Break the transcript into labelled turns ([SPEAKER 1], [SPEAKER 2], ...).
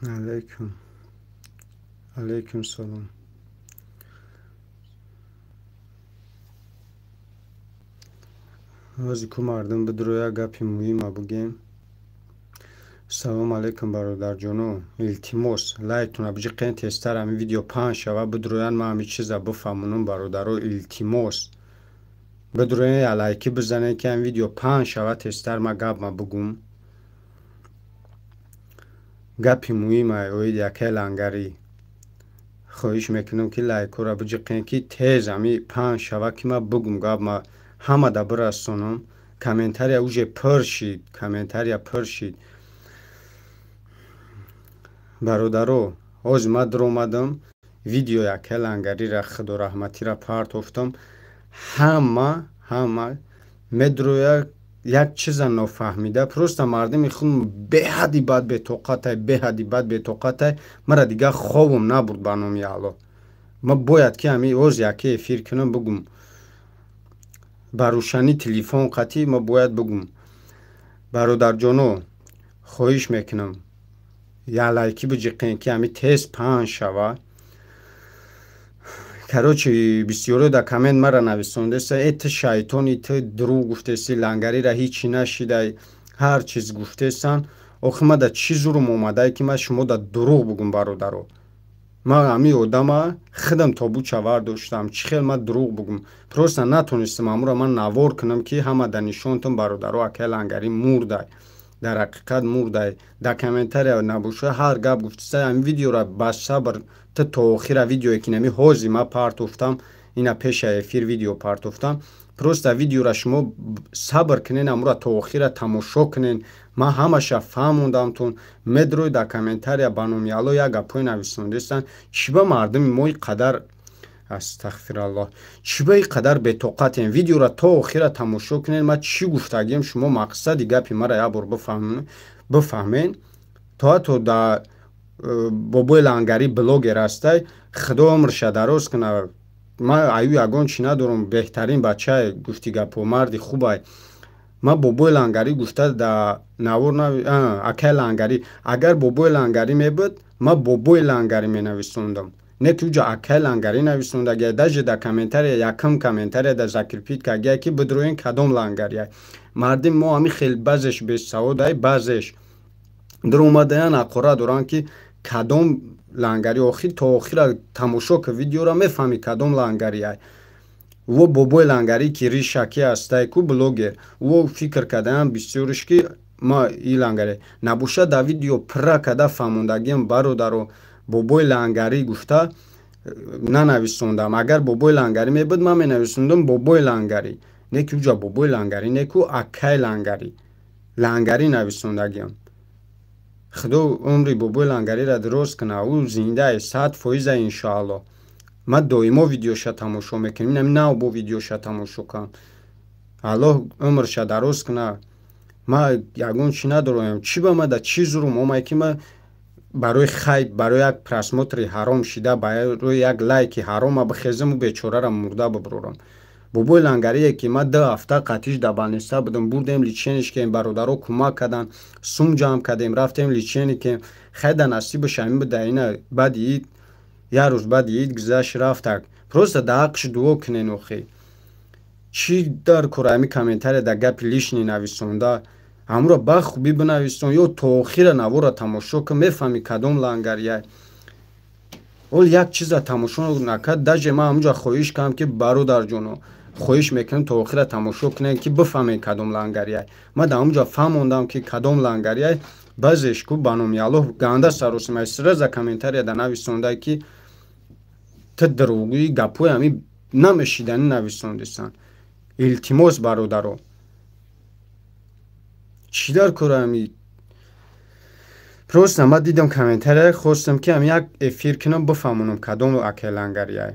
[SPEAKER 1] Алейкум. Алейкум салом. Ҳози ку мардум бидроя гапи муҳима бугем. Салом алейкум бародарҷоно. Илтимос, лайктона биҷиқен тезтар ҳамин видео паҳн шава бидроян ман ҳамин чиза бифаҳмонам бародаро илтимос. Бидроян я лайки бизанен ки ҳамин видео паҳн шава тезтар ман гапма бугум. Гапи муҳима оид якай лангарӣ. Хоҳиш мекунам ки лайкҳоро биҷиқен ки тез ҳами паҳн шава ки ман бугум гапма ҳамада бирасонам. Комментария уже пур шид, комментария пур шид. Бародаро, ҳозир ман дуромадам, видео якай лангарира худораҳматира партофтам. Ҳама медроя як чиза нофаҳмида, просто мардуми худ беҳади бад бетоқатай, беҳади бад бетоқатай. Мара дигар хобам набурд ба номи Аллоҳ. Ман бояд ки ҳамин ҳозир яке эфир кунам бугум. Ба рӯшанӣ телефон қатӣ ман бояд бугум. Бародарҷоно, хоҳиш мекунам, я лайки биҷиқен ки ҳамин тез паҳн шава. Короче, бисёриё дар коммент мара нависондаеста, э ту шайтони, ту дурӯғ гуфтеси, лангарира ҳичи нашидай, ҳар чиз гуфтесан. Охи ман дар чӣ зурум омадае ки ман шумо дар дурӯғ бугум бародаро? Ман ҳамин одама худам тобуча вардоштам, чӣ хел ман дурӯғ бугум? Просто натонистам ҳамуро ман навор кунам ки ҳама дар нишонтон бародаро акай лангарӣ мурдай. Дар ҳақиқат мурдай. Дар комментария набоша ҳар гап гуфтеса, ҳамин видеора ба сабр ту то охира видеое ки нами ҳозир ман партофтам, ина пеша эфир видео партофтам. Просто видеора шумо сабр кунен, ҳамура то охира тамошо кунен. Ман ҳамаша фаҳмондамтон. Медрой дар комментария ба номи Аллоҳ як гапҳое нависондестан. Чӣ ба мардуми мо ин қадар, астағфираллоҳ, чӣ ба ин қадар бетоқатем? Видеора то охира тамошо кунен. Ман чӣ гуфтагием шумо мақсади гапи мара як бор бифаҳмен. То ҳатто дар бобои лангарӣ блогер ҳастай, худо умрша дароз куна. Ман аю ягон чӣ надорам, беҳтарин бачае, гуфти гапҳо, марди хубай. Ман бобои лангарӣ гуфта да навор акай лангарӣ. Агар бобои лангарӣ мебуд, ман бобои лангарӣ менависондам. Не ки уҷа акай лангарӣ нависондагия. Даже дар комментария, якум комментария дар закрепит кардагия ки бидроен кадом лангария. Мардим мо ҳамин хел баъзеш бесаводай, баъзеш дуромадаян ҳақора доранд ки кадом лангари. Охир то охира тамошо ки видеора мефаҳми кадом лангария. Во бобои лангарӣ ки ришаки ҳастай ку блогер, во фикр кардаям бисёриш ки ма и лангари. Набоша дар видео пурра карда фаҳмондагиам бародаро, бобои лангарӣ гуфта нанависондам. Агар бобои лангарӣ мебуд, ман менависондам бобои лангарӣ. Не ки уҷа бобои лангарӣ, не ку акай лангарӣ. Лангарӣ нависондагиам. Худо умри бобои лангариро дуруст кунад, ӯ зиндае 100% иншоаллоҳ. Ман доимо видеоша тамошо мекунам, инам нав бо видеоша тамошо кунам. Аллоҳ умрша дароз кунад. Ман ягон чӣ надорам. Чӣ ба ман да чӣ зурум омад ки ман барои хайп, барои як просмотри ҳаром шида, барои як лайки ҳарома бихезаму бечораро мурда бибурорам. Бобои лангарие ки ман 2 ҳафта қатиш дар больница будам, бурдем лечениш кардем, бародаро кӯмак карданд, сум ҷамъ кардем, рафтем лечени кардем. Хай дар насибаш ҳамин буда, ина баъди ид, як рӯз баъди ид гузашт рафтак. Просто дар ҳаққш дуо кунен охи. Чӣ дар кор ҳамин комментария дар гапи лишний нависонда? Ҳамуро ба хубӣ бинависон ё то охира навора тамошо кун, мефаҳмӣ кадом лангария. Ол як чиза тамошо накард, даже ман ҳамунҷа хоҳиш кардам ки бародарҷоно, хоҳиш мекунам то охира тамошо кунед ки бифаҳмед кадом лангария. Ман дар ҳамунҷа фаҳмондам ки кадом лангария. Баъзеш ку, ба номи Аллоҳ, ганда саросимай, сразу комментарияда нависонда, ки ту дурӯғгӯӣ, гапҳои ҳами намешиданӣ нависондисан. Илтимос, бародаро, чӣ дар кора ҳами? Просто ма дидам комментария, хостам, ки ҳами як эфир кунам, бифаҳмонам, кадом акай лангарияй.